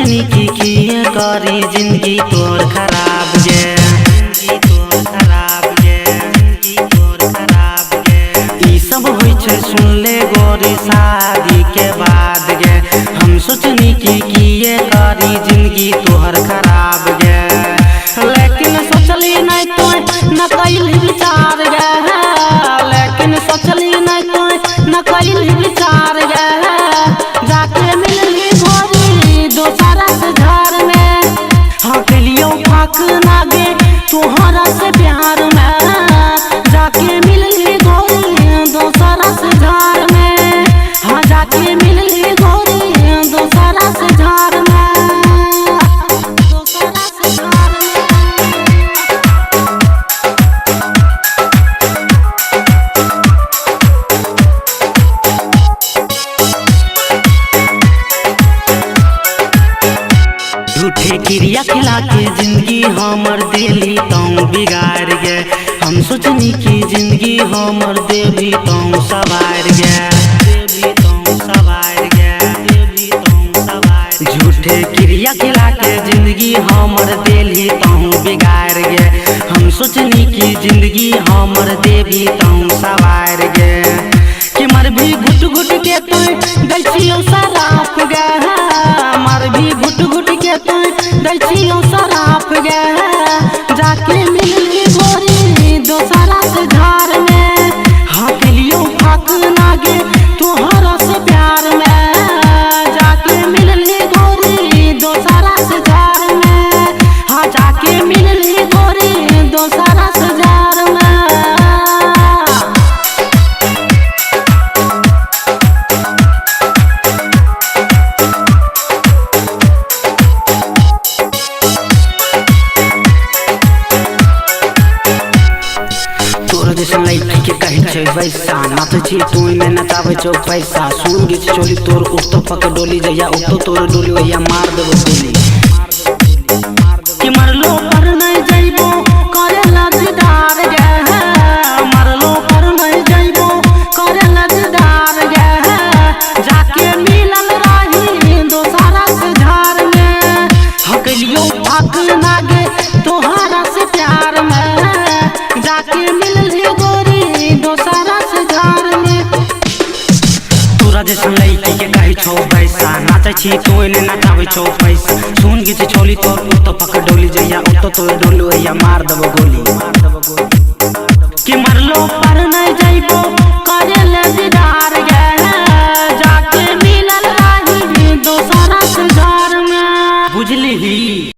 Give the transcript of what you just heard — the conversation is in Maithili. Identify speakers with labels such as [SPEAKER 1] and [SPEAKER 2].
[SPEAKER 1] सोचनी की किए करी जिंदगी तोर खराब गे, जिंदगी तोर खराब गे, जिंदगी तोर खराब गे। ई सब होइ छै सुन ले गोरी शादी के बाद गे। हम सोचनी की किए करी जिंदगी तोहर खराब गे। लेकिन सोचली नहीं तो न कैली विचार गे, लेकिन सोचली नहीं तो न कैली विचार गे। जाके मिलली गोरी दोसरा से घर में, हाँ कैलियो फाक नागे तोहरा से प्यार में। जाके मिलली गोरी दोसरा से घर में, हाँ जाके मिलली गोरी दोसरा से घर में, दोसरा से घर में। झूठे क्रिया खिला के जिंदगी हमर दिली तों बिगाड़ गे। हम सोचनी की जिंदगी हमर देवी तों सवार गे, देवी तों सवार गे, देवी तों सवार। झूठे क्रिया खिला के जिंदगी हमर दिली तों बिगाड़ गे। हम सोचनी की जिंदगी हमर देवी तों सवार गे। कि मर भी घुट घुट के तू दै छियौ शराब गे, मर भी घुट घुट के तू दै छियौ शराब गे। जाके मिलली गोरी दोसरा से घर में, हाँ कैलियौ फाक नागे तोहरा से प्यार में। जाके मिलली गोरी दोसरा से घर में, हाँ जाके मिलली गोरी दोसरा से घर में।
[SPEAKER 2] तोरा जैसन लड़की के कहै छै वैसा, नाचै छी तू में नचाबै छौ पैसा। सुन गे चोली तोर उठतो पक डोली, जहिया उठतो तोर डोली वहिया मार देबो गोली।
[SPEAKER 1] कि मरलो पर नहीं जइबो करे लजदार गे, मरलो पर नहीं जइबो करे लजदार गे। जाके मिलल रही दोसरा से घर में, हाँ कैलियौ फाक नागे तोहरा से प्यार में। जाके मिलली गोरी दोसरा से घर में।
[SPEAKER 2] तोरा जैसन लड़की के कहै छौ वैसा, नाचै छी तू एने नचाबै छौ पैसा। सुन गे चोली तोर उठतो पक डोली, जहिया उठतो तोर डोली वहिया मार देबो गोली।
[SPEAKER 1] कि मरलो पर नहीं